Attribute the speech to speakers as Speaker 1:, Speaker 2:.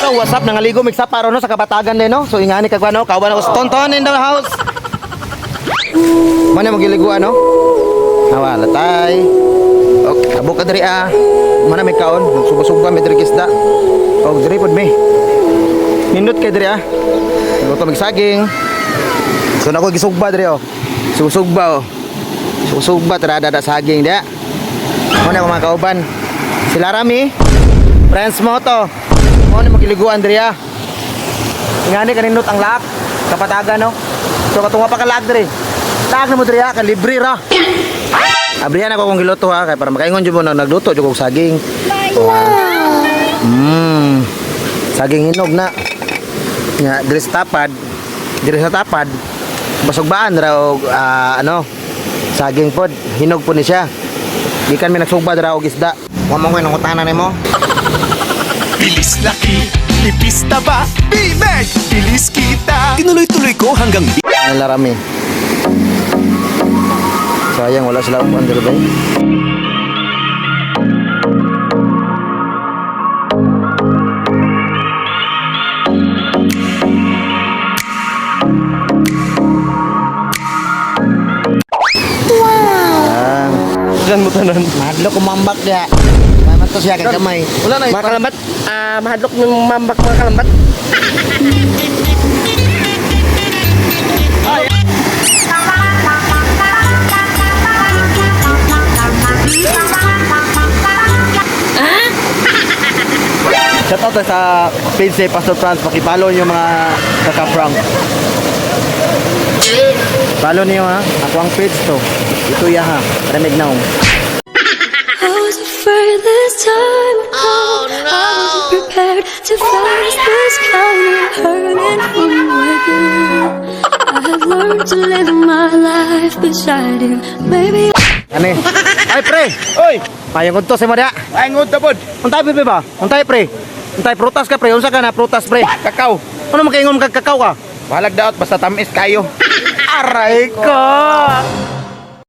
Speaker 1: Yo, what's up? Nangaligo mig sapa ron, no, sa Kapatagan din, no. So ingani kag ano, kauban ako sa Tonton in the house. Mo na magiliguan, no? Hawa latay. Ok, abo ka diri ah. Mo na may kaon, nagsuba-suba mi diri kisda. Og diri pod mi. Nindot kay diri ah. Luto mig saging. So na ko gisugba diri oh. Susugba oh. Susugba tara dada saging dia. Mo na ko mga kauban. Sila Rami. Friends mo to. Mo ni magiliguan diri ah. Ingani kanindot ang laak. Kapatagan, no. So katunga pa ka laak diri. Laak na mo diri ah, kay libre ra. Abrihan ako kung giluto ha, kay para makaingon jud mo na nagluto jud kog saging. Wow. Saging hinog na. Nga diri sa tapad, basugbaan ra og ano, saging pod, hinog po ni siya. Gikan mi nagsugba dira og isda. Wa mo koy nangutana nimo.
Speaker 2: Bilis laki, nipis taba, Bimeg, bilis kita. Tinuloy-tuloy ko hanggang
Speaker 1: Nalarami. Sayang wala sila upuan diri ba? Wow.
Speaker 3: Diyan mo tanan.
Speaker 1: Mahadlok kumambak dia. May man to siya kay kamay.
Speaker 3: Wala na.
Speaker 4: Mga kalambat, mahadlok ng mambak mga kalambat.
Speaker 3: Shout out sa page ni Pastor Franz. Pakipalo yung mga kaka-prank.
Speaker 1: Follow niyo ha. Ako ang page to. Ito ya ha. Remig now.
Speaker 5: I was afraid this time would come. I wasn't prepared to face this kind of hurting from within. I have learned to live my life beside you. Maybe
Speaker 1: Ani. Ay pre.
Speaker 3: Oy!
Speaker 1: Payong to sa mo dia.
Speaker 3: Ay, ngod tapod!
Speaker 1: Untay pre ba? Untay pre. Untay prutas ka pre. Unsa ka na prutas pre?
Speaker 3: Kakao!
Speaker 1: Ano makaingon kag kakao ka?
Speaker 3: Bahalag daot, basta tamis kayo.
Speaker 1: Aray ko.